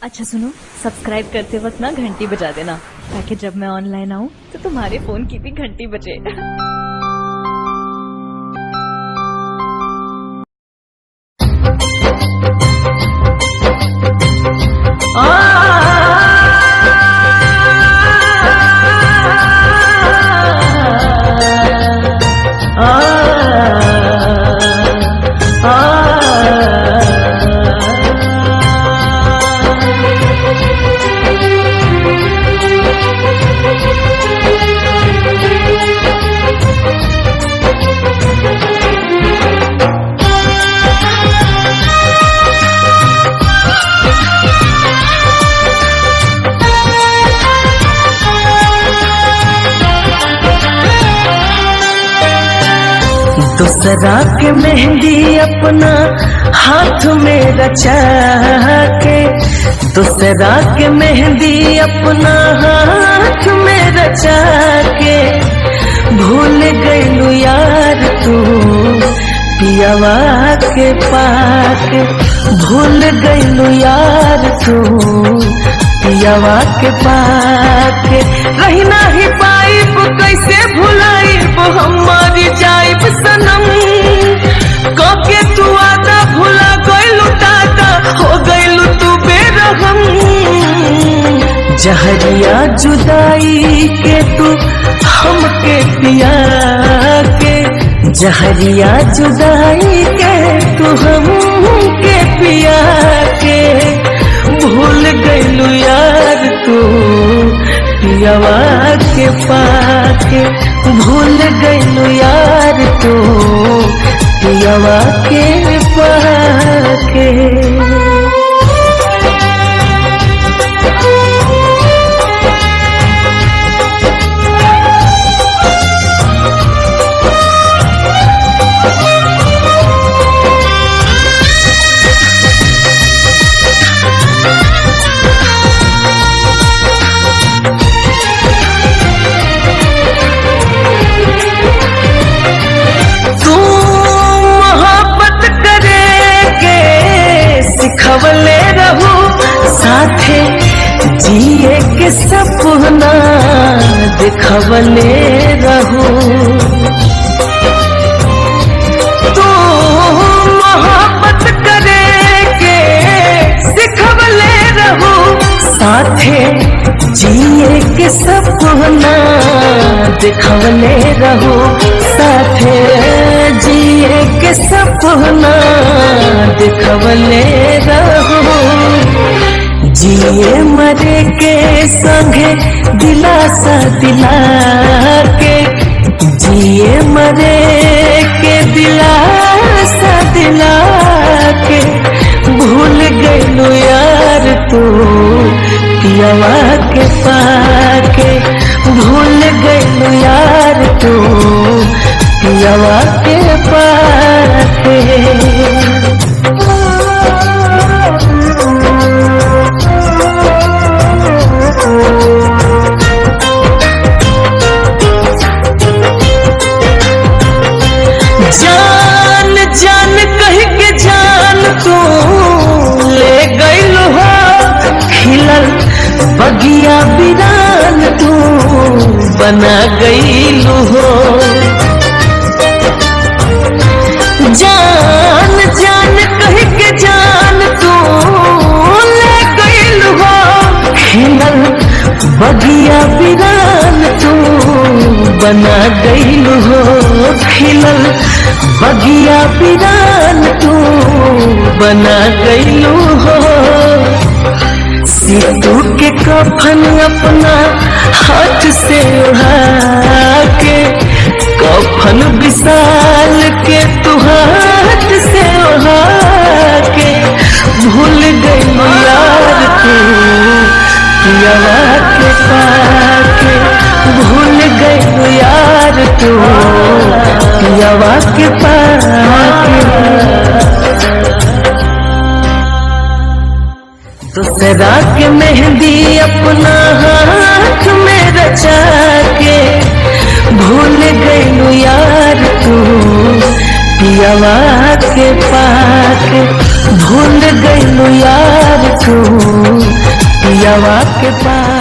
अच्छा सुनो, सब्सक्राइब करते वक्त ना घंटी बजा देना ताकि जब मैं ऑनलाइन आऊँ तो तुम्हारे फोन की भी घंटी बजे। दूसरा के मेहंदी अपना हाथ में रचा के, दूसरा के मेहंदी अपना हाथ में रचा के, भूल गइलू यार तू पियावा के पाके, भूल गइलू यार तू पियावा के पाके। रही नाही पाइब कैसे भुलाइब हम मर जाइब सनम, कके तू आदा भुला गइलू दादा हो गइलू तू बेरहम। जहरिया जुदाई के तू हमके पिया के, जहरिया जुदाई के तू हमके पिया के, भूल गइलू यार तू पियावा के पाके, भूल गइलू यार तू पियावा के पाके। सिखवले रहू साथे जिए के सपना दिखवले रहू, तू मोहब्बत करे के सिखवले रहू साथे जिए के सपना दिखवले रहू, साथे जिए के सपना दिखवले रहू। जिए मरे के संगे दिलासा दिला के, जिए मरे के दिलासा दिला के, भूल गइलू यार तू पियावा के पाके, भूल गइलू यार तू पियावा के पाके। जान जान कह के जान तू ले गइलू हो, खिलल बगिया बिरान तू बना गइलू हो। जान जान कह के जान तू ले गइलू हो, खिलल बगिया बिरान तू बना गइलू हो, खिलल बगिया बिरान तू बना गइलू हो। सीतू के कफन अपना हाथ से उड़ा के, कफन विशाल के तू हाथ से उड़ा के, भूल गइलू यार तू पियावा के पाके, भूल गइलू यार तू पियावा के पाके। दूसरा के मेहंदी अपना हाथ में रचा के, भूल गइलू यार तू पियावा के पाके, भूल गइलू यार तू। पियावा के पाके।